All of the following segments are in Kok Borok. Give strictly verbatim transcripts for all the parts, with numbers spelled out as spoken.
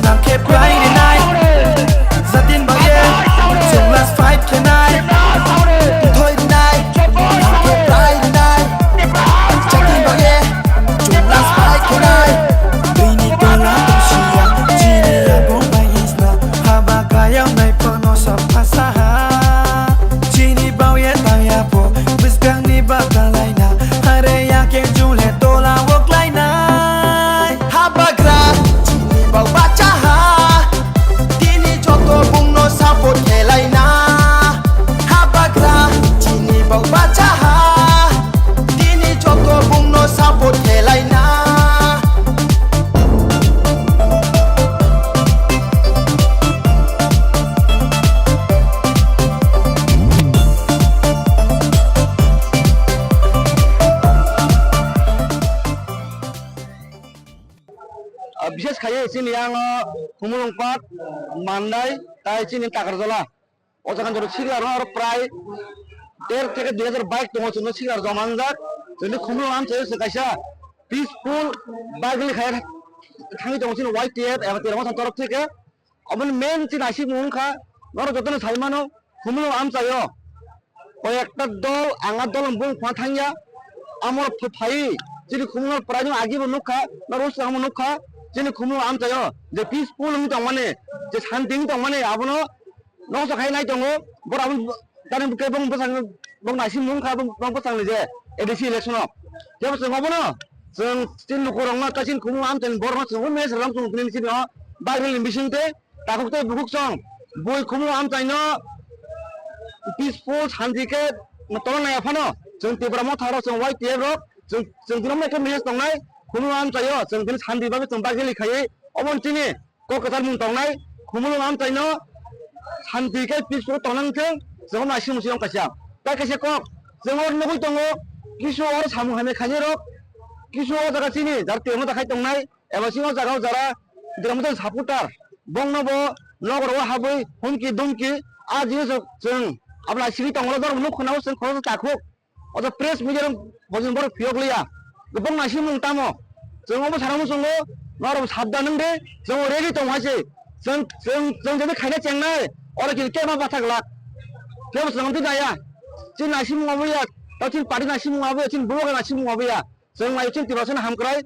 Nang khe prai rinai, jatin bagwi chwng last fight khenai. Thoi rinai, nang khe prai rinai, jatin bagwi chwng last fight khenai. Bini tola tongsiya, chini abong bai isna, haba kayam nai phano sa phasaha. Chini bauye tangya pho, bwskangni bakalaina, hare ya khe jule tola o klainai. Habagra, chini bau bachaha, tini joto bungno support khelaina. Habagra, chini bau bachaha, tini joto bungno support khelaina. Ah, bishes khaiwi chini yang o Khumulwng Park, Mandai, tai chini Takarjala. O jaga jora sikla rok aro prai der theke dui hajar bike tongo, chwngno sikla rok joma wngjak. Chwngni Khumulwng amchaio chwng kaisa peaceful bike rally khai thangwi tongo chini Y T F eba Tira Motha torok theke. Oboni main chini naisingmung wngkha, norok jotono sai mano, Khumulwng amchaio koyekta dol, ang a dol bung phano thangya. Amo ph-, phai chini Khumulwng prai no agi bo nukha, norok swkang bo nukha, chini Khumulwng amchaio je peaceful wngwi tongmani, je santi wngwi tongmani, abono noksa khai nai tongo, borok abo tani khe bong bwsang bong naising mung kha bong bwsang ni je A D C election o. Tebo chwng obono chwng chini lukurokno kaisa Khumulwng amchaini borokno chwng message ram chwng tini chini o bike rally ni bising tei takhuk tei bukhuk chwng bui Khumulwng amchaino peaceful santi khe tongna nai phano chwng Tipra Motha rok chwng Y T F rok chwng chwng tini omo khe message tongnai Khumulwng amchaio chwng tini santi bagwi chwng bike rally khaiwi omo chini kok kwchar mung tongnai, Khumulwng amchaino santi khe peaceful tongna wngthung, chwng naising musi wng kaisa. Tai kaisa kok, chwng oro nugwi tongo, kisu oro samung hamya khainai rok, kisu o jaga chini jar temo da khai tongnai, eba chini o jaga o jara Tipra Motha supporter, bongno bo nogor o habwi humki dumki, a jinis rok chwng abo naisingwi tongmani borok nuk khna o chwng khoroksa takhuk. Oto press media rok bojong borok phiyok liya. Gubung naising mung tamo. Chwng obo sana muchungo, norok sabdan wng de, chwng ready tong hai se. Chwng, chwng, chwng jadi khaina chengnai, oro kini kema bathak lak. Kebo chwng twi naya. Chini naising mung obo ya, tao chini party naising mung obo ya, chini bubagra naising mung obo ya. Chwng nai chini Tiprasani hamkrai,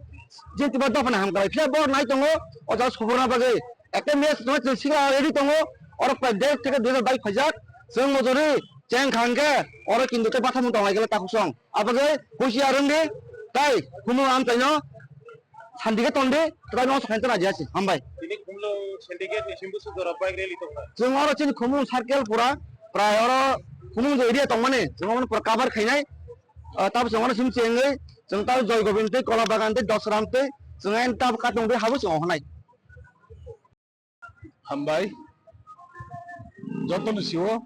chini Tipra dophani hamkrai. Phiya borok nai tongo, o jaga subruna bagwi. Ekta match no chwng sikla ready tongo, oro prai date theke dui hajar bike phaijak. Chwng mojori cheng khangkhe, oro kintu tei bathamung tonglai khe takhuk song. Abagwi husiar wng di, tai Khumulwng amchaino santi khe ton di, tai no sakhain tana jasi. Hambai. Tini Khumulwng syndicate ni simbusu jora bike rally tongkha. Chwng oro chini Khumulwng circle pura, prai oro Khumulwng je area tongmani, chwng omono pura cover khainai. Ah, tabo chwng oro sim chengwi, chwng tabo Joy Gobind tei Kola Bagan tei Dosram tei, chwng ain tabo katong tei habo chwng ohonai. Hambai. Jotono siwo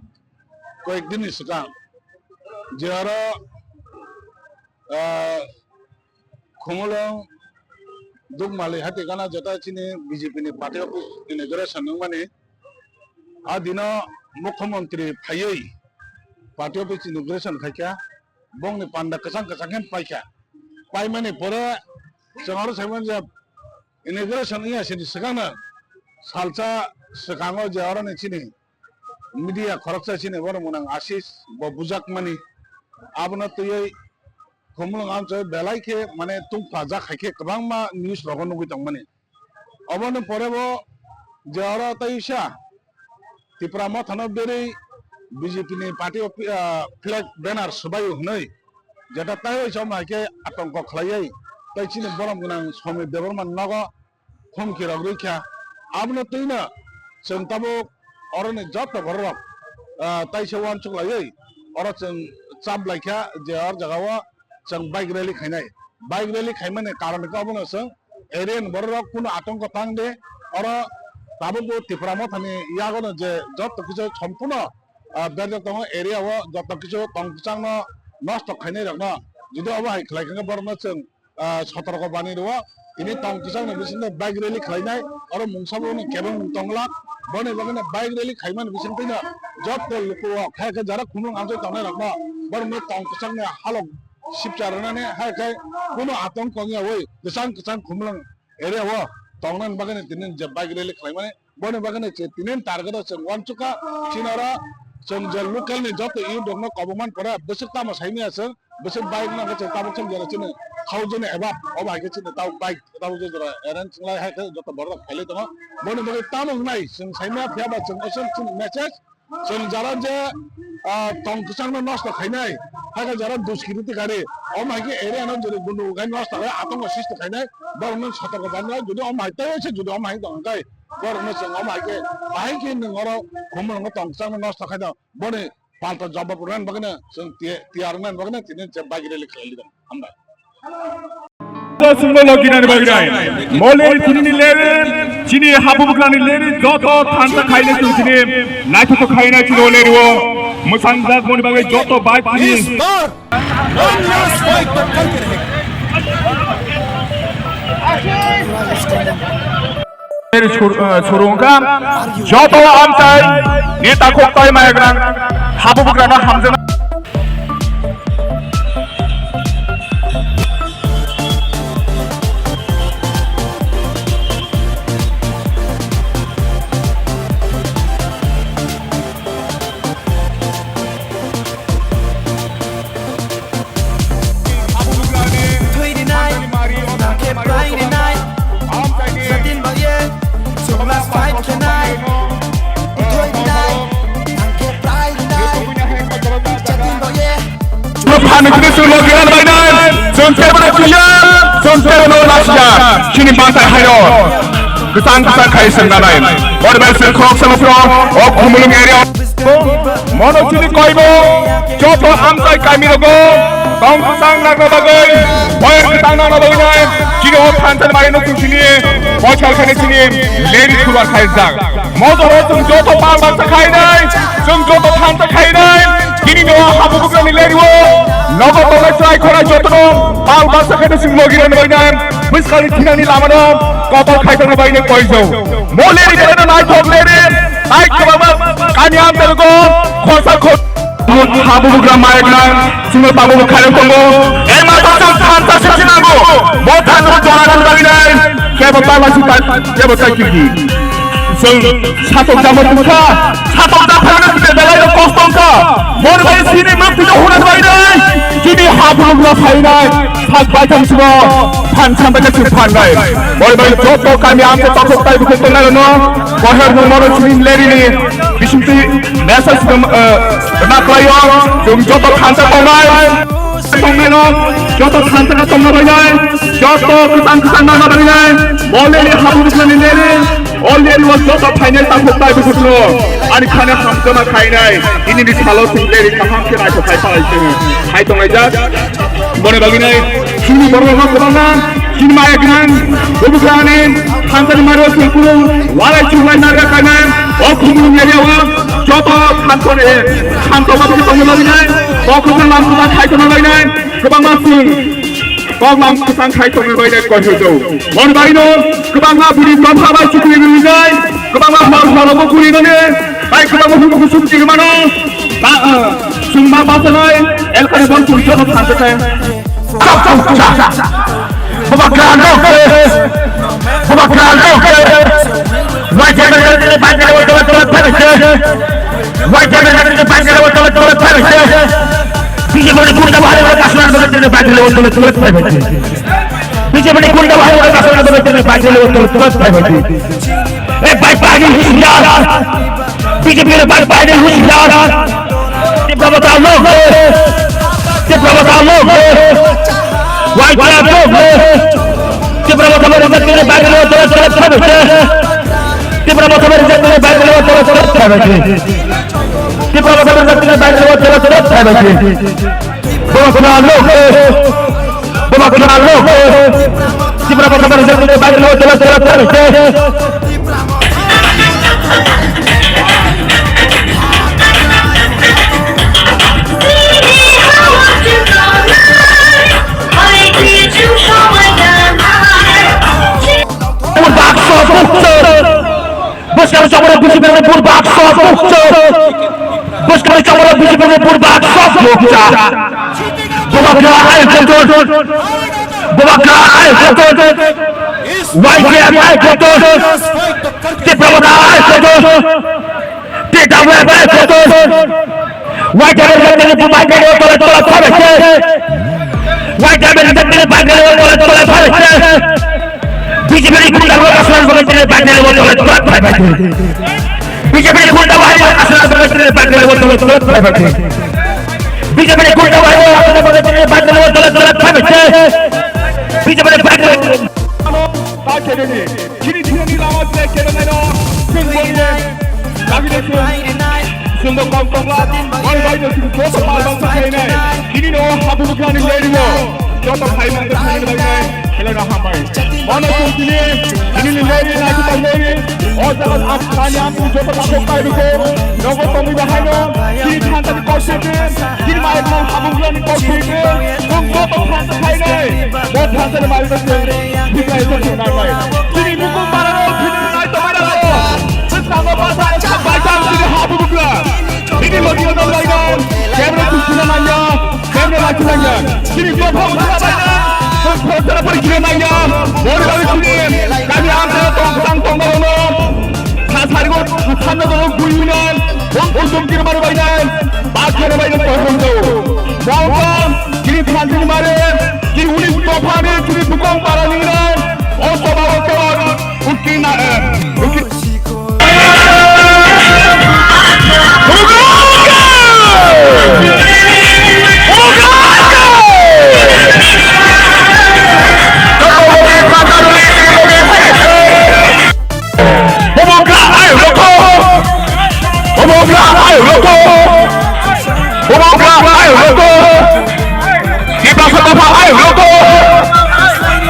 koyek din ni swkang je aro, ah, Khumulwng Dukmali hati gana jeta chini B J P ni party office inauguration wngmani. A dino Mukhyamantri phaiwi party office inauguration khaikha, bongni panda kwchang kwchang khe paikha. Paimani pore chwng aro saimani je inauguration wngya sini swkangno salsa swkango je oroni chini media khoroksa chini borok mwnang Ashish bo bujakmani, abono twiwi Khumulwng amchoi belai khe mane tungphajak hai khe kwbangma news rogo nugwi tongmani. Oboni pore bo je oro tei uisa Tipra Mothano berwi B J P ni party of, ah, flag banner swbaio hwnwi jeta tei uisa omo hai khe atongko khlaiwi tei chini borom gwnang Somir Debbarma nogo humki rok rwkha. Abono twino chwng tabuk oroni joto bororok, ah, taisa uansuk laiwi oro chwng chap laikha je or jagao chwng bike rally khainai. Bike rally khaimani karon khe obono chwng area ni bororok kunu atongko tang de. Oro tabukbo Tipra Mothani yagono je joto kisu sompuno, ah, berjak tongo area o joto kisu tong kwchangno nosto khainai rokno. Jodi obo hai khlai khe borokno chwng ah, sotorko bani rwo. Tini tong kwchangni bisingtwi bike rally khlainai, oro mungsa bo no kebeng mung tong glak. Boni bagwino bike rally khaimani bisingtwino joto luku o khe khe jara Khumulwng amchoi tongnai rokno borokno tong kwchangni halok sipcha rwnani hai khe kunu atongko wngya wi kwchang kwchang Khumulwng area o tongnani bagwi tini je bike rally khlaimani, boni bagwi tini target o chwng uansukha. Chini oro chwng je local ni joto youth rokno kobongman pore bwswk tamo saimanya chwng, bwswk bike nangkhe chwng tabuk chwng jora chini thousand eba obo hai khe chini tabuk bike tabuk je jora arrange khlai hai khe joto borok rok phailai tongo. Boni bagwi tamo wngnai chwng saimanya phiya ba chwng aswk chini message. Chwng jara je, ah, tong kwchangno nosto khainai, hakhe jara duskiriti kari, omo hai khe area no jori gundu gai nosto khai, atongo sristi khainai, borokno sotorko banai, jodi omo hai tei se jodi omo hai tong khe, borokno chwng omo hai khe, bahai khe nwng oro khumulwngo tong kwchangno nosto khaino, boni palta jawab rwna bagwino chwng tiya-, tiyar wngna bagwino tini je bike rally khlai lidong. Hambai. Sumno logi nani bagwi nai. Mo leri tini ni leri, chini habubugrani leri, joto thansa khaina chwng tini naithothok khaina chini o leri o. Mwsang jak moni bagwi joto bike tini. इस बार one last fight तो करके रहेगा। Sur-, eh, surungkha, joto amchai, neta khoktai mayagrang, habubugrano hamjana. Thwi rinai, nang khe pai rinai. Jatin baye, chwngla fight khenai. Thwi rinai, nang khe pai rinai. Jatin baye. Phani kini chwngno giran bainai, chwng tebo no khuya, chwng tebo no lasia, chini mantai haino. Kwchang kwchang khai swngnanai. Boni bai chwng khoroksa nokro, o Khumulwng area. Mono chini koibo, joto amchai kami rogo, tong kwchang nangna bagwi, boyer kwchang nangna bagwi nai, chini o thansa ni mari no chwng chini, bochal khani chini, leri thubar khai jak. Moto o chwng joto pal baksa khainai, chwng joto thansa khainai, chini no habubugrani leri o, nogo tongnai chwrai khora joto no, pal baksa khainai chwng logi rani bagwi nai, bwskang ni thinang ni lama no, kopal khai tongna bagwi nai koijak. Mo leri belai no naithok leri, tai kwbangma kani amchai rogo khorsa khor-, habubugra mayakna chwngno tabuk khairok tongo. E mato chwng thansa sisi nango. Bo thansa jora rwna bagwi nai. Kebo tala si tai, kebo tai kiki. Chwng satok jamo tongkha, satok japhano kite belai no kosto wngkha. Boni bai sini mukti no huna bagwi nai. Chini habubugra phainai. Sak baithang sibo phan sambai khe chwng phan bai. Boni bai joto kami amchai takhuk tai bukhuk tongnai rokno koher nungmano chini leri ni bisingtwi message rwna khlaio. Chwng joto thansa tongnai, tongnai rok joto thansa khe tongna bainai, joto kwchang kwchang nangna bainai, bo leri habubugrani leri. O leri o joto phainai takhuk tai bukhukno ani khana hamjama khainai. Ini ni salo chwng leri kaham khe naithok khai phalai chwng khai tonglaijak. Boni bagwi nai chini borok rok kwbangma chini maya gwnang bubugrani thansani maro chwng kunu walai chwng lai narwk khainai. O Khumulwng area o joto thansani thansa ma tongna bagwi nai. Kok kwchang lam kwchang khai tongna bagwi nai kwbangma chwng Kok lam kwchang khai tongna bagwi nai koihojo. Boni bagwino kwbangma bwrwi tongkha bai chukri rwnai, kwbangma hor horobo guri rwnai, bai kwbangma hukumu sukti rwmano. Ba, ah, chwng ma bachanai, elkhani bon chwng joto thansa khe. Chak, chak, chak. Baba kran dok khe. Baba kran dok khe. Wai jai bai jai bai jai bai jai bai jai. Wai jai bai jai bai jai bai jai bai jai. B J P ni gunda bahari wala kasar na bagay tene bagay lewa tole tole tole bagay. B J P ni gunda bahari wala kasar na bagay tene bagay lewa tole tole bagay. Eh, bhai, bhai, ni hushiyar. B J P ni bhai, bhai, ni hushiyar. Tipra bata log. Tipra bata log. Wai kya log. Tipra bata bari tene bagay lewa tole tole bagay. Tipra bata bari tene bagay lewa tole tole bagay. Tipra bata bari tene bagay lewa tole tole bagay. Baba kena lok. Baba kena lok. Tipra bata bari tene bagay lewa tole tole bagay. Burbak sop bukchar. Bwskang chomoro B J P ni burbak sop bukchar. Bwskang chomoro B J P ni burbak sop bukchar. Baba kra ai joto. Baba kra ai joto. Y T F I photo, Tipra Motha I photo, T W F I photo, Y T F I photo, Y T F I photo, Y T F I photo, B J P ni gunda rok aswk bagwi tini bagwi tini bagwi tini bagwi tini. B J P ni gunda bahai aswk bagwi tini bagwi tini bagwi tini. B J P ni gunda bahai aswk bagwi tini bagwi tini bagwi tini. B J P ni bagwi. Chini thani lama je kene naino, chwng boni dagini chwng, chwng bo kok tongla, mani bai no chwng joto pal bangsa khainai. Chini no habu bukha ni lady bo, joto khai mangsa khainai bai nai, helai no hambai. Mano chwng chini, chini ni lady na chwng bai lady, o jaga am kani am chwng joto takhuk pai duko, nogo tongwi bahai no, chini thanta ni kok sete, chini mai no habu bukha ni kok sete, chwng joto thanta khainai, bo thanta ni mai no chwng. Chini buku para rok, chini nai to mara rok. Chini tamo basa, baita chini habu bukla. Chini lodi ono lainai. Kemre kusina manya, kemre laki manya. Chini to pha kusina manya. Chini khosara pari kire manya. Mori bari chini. Kami amte tong tang tong ono. Thasarigo, thasanno dolo guinan, bong bong jom kiri mari bainan, ba kiri bainan pohon do. Bong bong, kiri thanjini mare, kiri unis tophani, kiri bukong parani ran, o toba o toba, ukina, eh, ukina. Omo wngkha ayuk rokho. Omo wngkha ayuk rokho. Omo wngkha ayuk rokho. Tiprasa dopha ayuk rokho.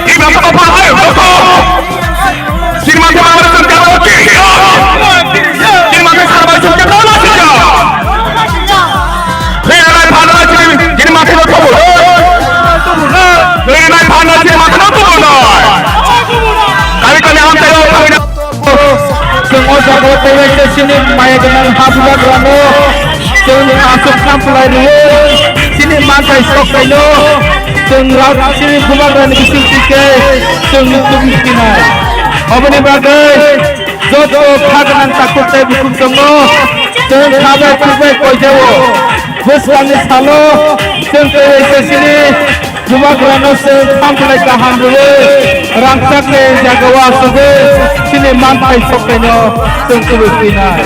Tiprasa dopha ayuk rokho. Sirma dopha ayuk rokho. Sirma dopha ayuk rokho. Sirma dopha ayuk rokho. Nini nai phan nai chini, chini matha no tubu nai. Nini nai phan nai chini matha no tubu nai. Kami kami ham tayo kami na. Chwng o jaga o tei bai se chini maya gwnang ha bubagra no chwng aswk khamphlai rwi chini manthai sok kaino chwng rao chini bubagra ni bising tike chwng tubu sinai. Oboni bagwi joto kha gwnang takhuk tei bukhuk tongo. Chwng kha bai khuk bai koijao. Bwskangni salo chwng tei S S C ni bubagrano chwng khamkhlai kaham rwui rangchakni jagao achugwi chini manthai soknaino chwng kubui twinai.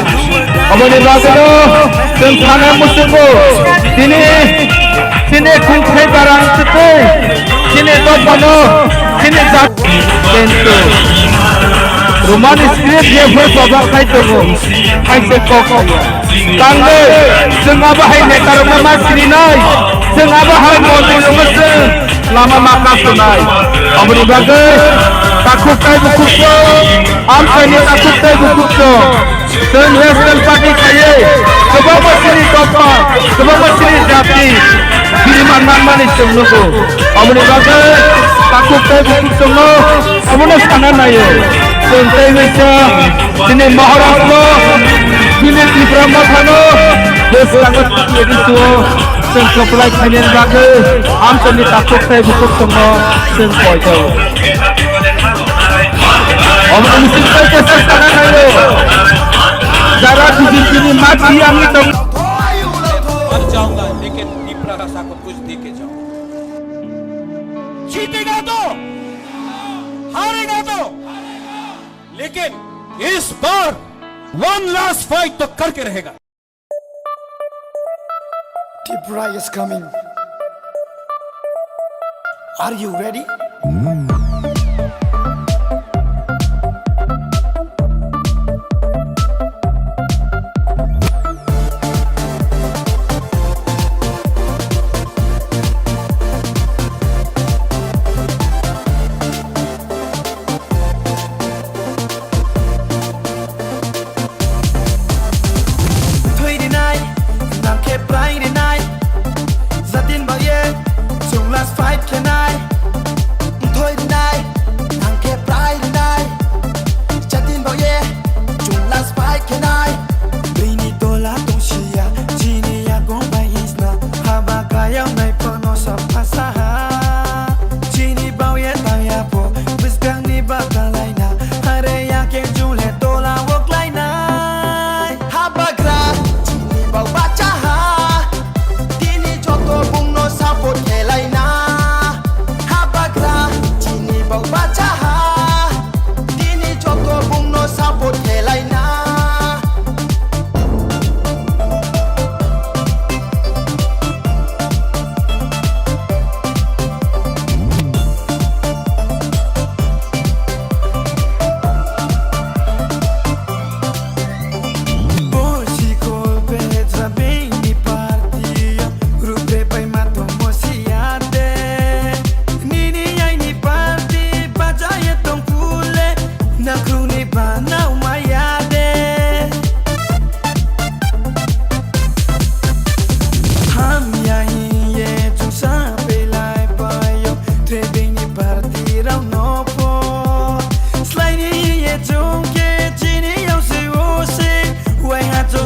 Oboni bagwino chwng sana muchungo tini chini khungthai barang twtwi chini dophano chini jat Kintu Roman script ye phai bobak khai tongo, hai se kok. Tangwi, chwng abo hai netarokno ma sirinai, chwng abo hai montrirokno chwng lama ma kasonai. Aboni bagwi takhuk tei bukhuk chwng, amchaini takhuk tei bukhuk chwng, chwng National Party khaiwi kwbangma chini dopha, kwbangma chini jati, bini man manmani chwng nugo. Aboni bagwi takhuk tei bukhuk chwngno abono sana naio. Chwng tei waisa chini Maharashtra, chini Tipra Mothano bwskango tongwi rwsuo. Chwng kwplai khainani bagwi amchaini takhuk tei bukhuk chwngno chwng koijago. Omo ni bising tei khe sana naio. Jara B J P ni mati amni tong. मर जाऊंगा, लेकिन तिपरा का साको कुछ दे के जाऊंगा। जीतेगा तो हारेगा तो, लेकिन इस बार वन लास्ट फाइट तो करके रहेगा। Tipra is coming. Are you ready? Thwi rinai, nang khe prai rinai. Jatin ba ye, chwng last fight khenai. Thwi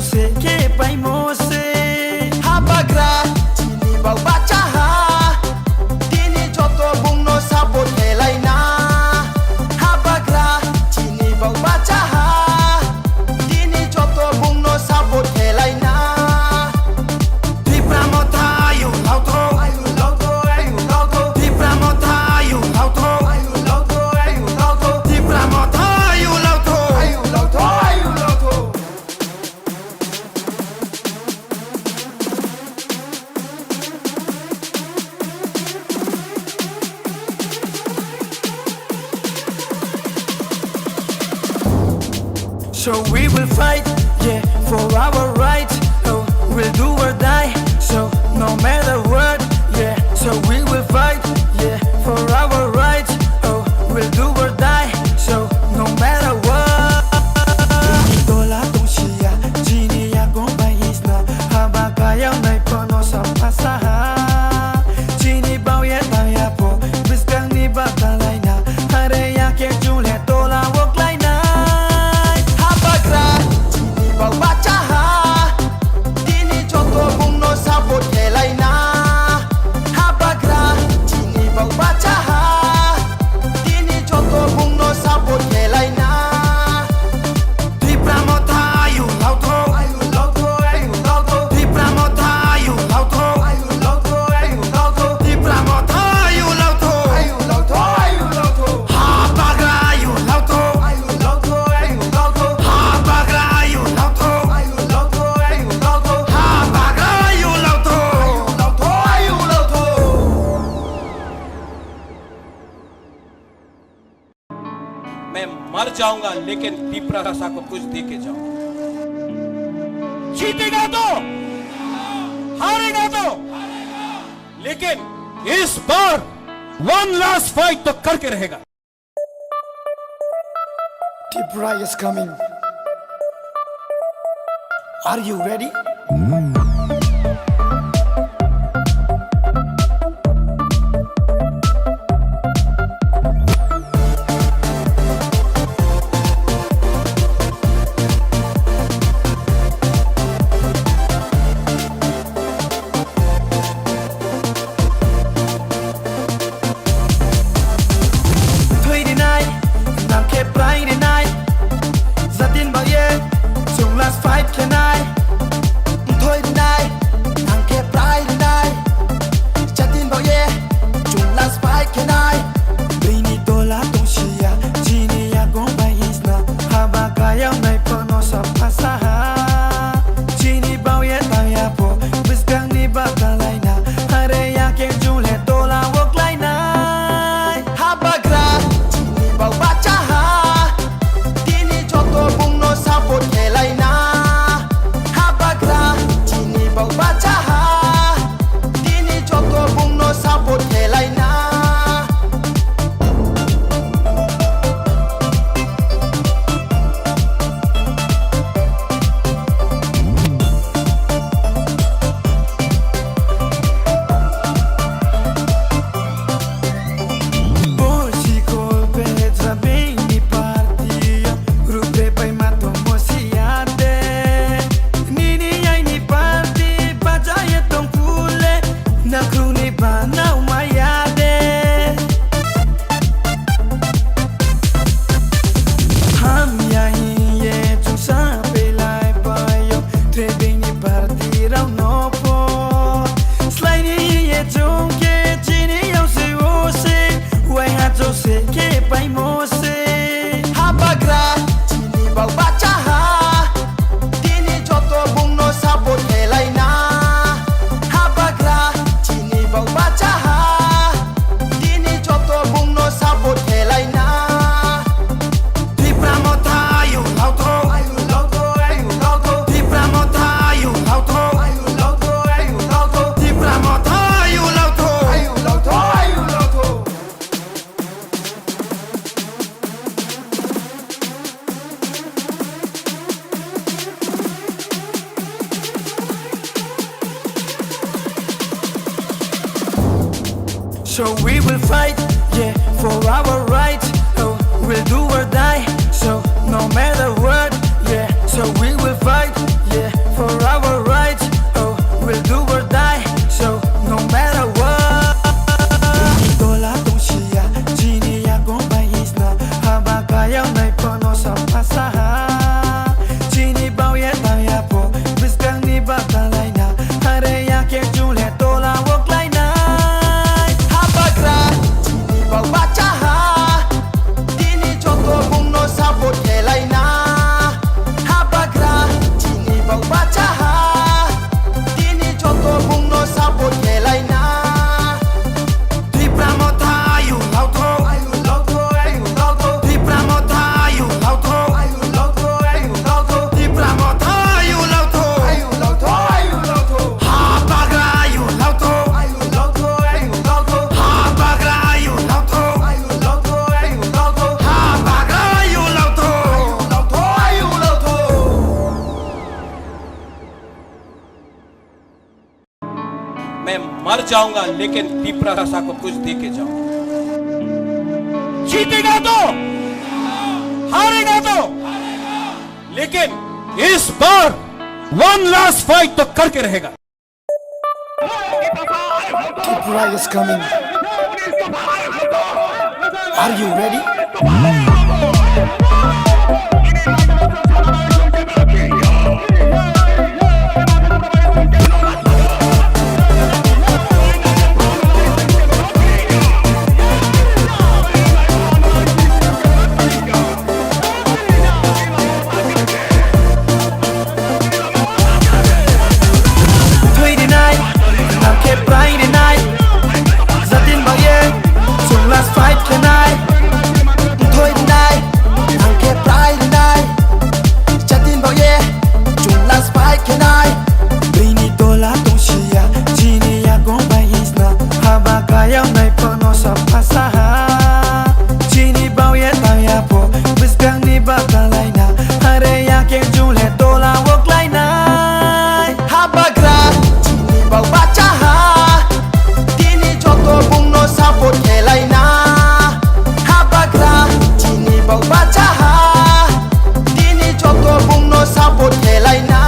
Se khe paimo se. Habagra, chini bau bacha ha. Tini joto bungno support khe laina. Habagra, chini bau bacha ha. Tini joto bungno support khe laina. Tipra Motha ayu lautho. Ayu lautho, ayu lautho. Tipra Motha ayu lautho. Ayu lautho, ayu lautho. Tipra Motha ayu lautho. Ayu lautho, ayu lautho. So we will fight, yeah, for our rights. Oh, we'll do or die. So no matter what, yeah. So we will fight, yeah, for our rights. Oh, we'll do or die. So no matter what. Chini tola tongsia, chini yakung bai hisna, haba kayang nai pono sampasa ha. Chini bau ye tang ya po, bwskang ni bata laina, hare ya ke chule tola wok lainai. Habagra, chini bau bacha ha, tini joto bungno support khe laina. Habagra, chini bau bacha ha, tini joto bungno support khe laina. Tipra Motha ayu lautho. Ayu lautho, ayu lautho. Tipra Motha ayu lautho. Ayu lautho, ayu lautho. Tipra Motha ayu lautho. Ayu lautho, ayu lautho. Habagra ayu lautho. Ayu lautho, ayu lautho. Habagra ayu lautho. Ayu lautho, ayu lautho. Habagra ayu lautho. Ayu lautho, ayu lautho. मैं मर जाऊंगा, लेकिन तिपरा भाषा को कुछ दे के जाऊंगा। जीतेगा तो, हारेगा तो, लेकिन इस बार वन लास्ट फाइट तो करके रहेगा। Tipra is coming. Are you ready? Thwi rinai, nang khe prai rinai. Jatin baoye, chwng last fight khenai. Thwi rinai, nang khe prai rinai. Jatin baoye, chwng last fight khenai. Bini tola tongsiya, chini yakung bai hisna. Haba kayang nai phano sa phasa ha. Chini baoye tang ya pho, bwskang ni bata laina. Hare ya khe jule tola wok lainai. Habagra, chini bau bacha ha. Tini joto bungno support khe laina. Habagra, chini bau bacha ha. Tini joto bungno support khe laina. Bo sikol petra bini party, rupe bai mato mosiate. Nini aini party bajaya tongkule, nakruni bana umayade. Hamya hiye chungsa pelai payo, trebeni party rao no po. Slaini ye chungke chini yau se o se, wai ha cho se ke pai mo se. Habagra, chini bau bacha ha. Tini joto bungno support khe laina. Habagra, chini bau bacha ha. Tini joto bungno support khe laina. Tipra Motha ayu lautho. Ayu lautho, ayu lautho. Tipra Motha ayu lautho. Ayu lautho, ayu lautho. Tipra Motha ayu lautho. Ayu lautho, ayu lautho. So we will fight, yeah, for our rights. Oh, we'll do or die. So no matter what, yeah. So we will fight, yeah, हार जाऊंगा, लेकिन तिपरा भाषा को कुछ दे के जाऊंगा। जीतेगा तो, हारेगा तो, लेकिन इस बार वन लास्ट फाइट तो करके रहेगा। Tripura is coming. Are you ready? Thwi rinai, nang khe prai rinai. Jatin baye, chwng last fight khenai. Thwi rinai, nang khe prai rinai. Jatin baye, chwng last fight khenai. Bini tola tongsiya, chini yakung bai hisna. Haba kayam nai pono sa phasaha. Chini bauye tangya po, bwskangni bakalaina. Hare ya khe jungle tola o klainai. Habagra, chini bau bachaha. Tini joto bungno support khelaina. Habagra, chini bau bachaha. Tini joto bungno support khelaina.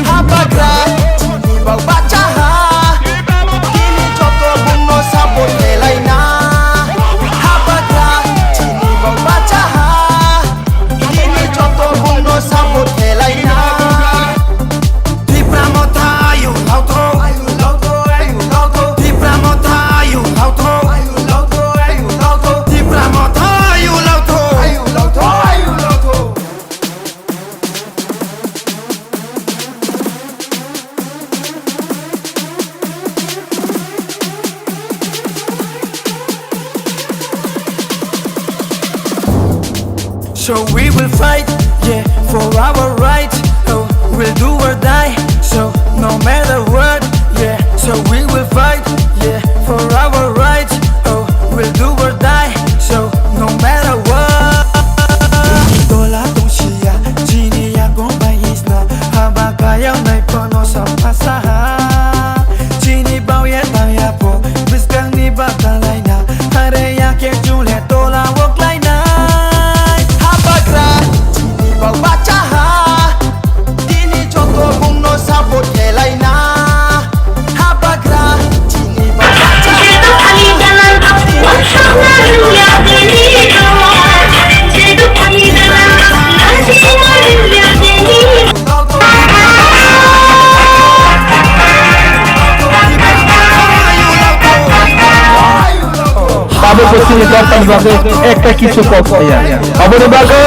Habagra, chini bau bachaha. Tini joto bungno support khelaina. Habagra, chini bau bachaha. Tini joto bungno support khelaina. Tipra Motha, ayu lautho, ayu lautho, ayu lautho. Tipra Motha, ayu lautho, ayu lautho, ayu lautho. Tipra Motha, ayu lautho, ayu lautho, ayu lautho. So we will fight, yeah, for our rights. Oh, we'll do or die. So no matter what, yeah. So we will fight, yeah, for our rights. Oh, we'll do or die. So no matter what. Chini tola tongsiya, chini yakung bai hisna. Haba kayang nai pono sa phasaha. Chini bauye tangya po, bwskangni bakalaina. Hare ya khe jungle tola o klainai. Habagra, chini bau bachaha. Tini joto bungno support khelaina. Habagra, chini bau bachaha. Tabuk bo chini dopha ni bagwi ekta kisu kok saya. Aboni bagwi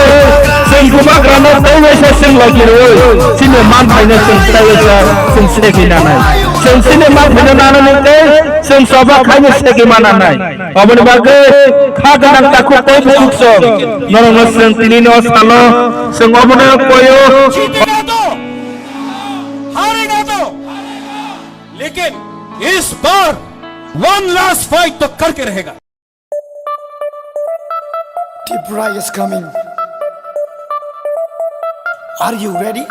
chwng bubagrano tei waisa chwng logi rwui chini manphaino chwng tei waisa chwng segwi nanai. Chwng chini manphaino nanani tei chwng choba khaino segwi mananai. Aboni bagwi kha gwnang takhuk tei bukhuk chwng norokno chwng tinino salo chwng obono koyo. जीतेगा तो, हारेगा तो, लेकिन इस बार one last fight तो करके रहेगा। Tripura is coming. Are you ready?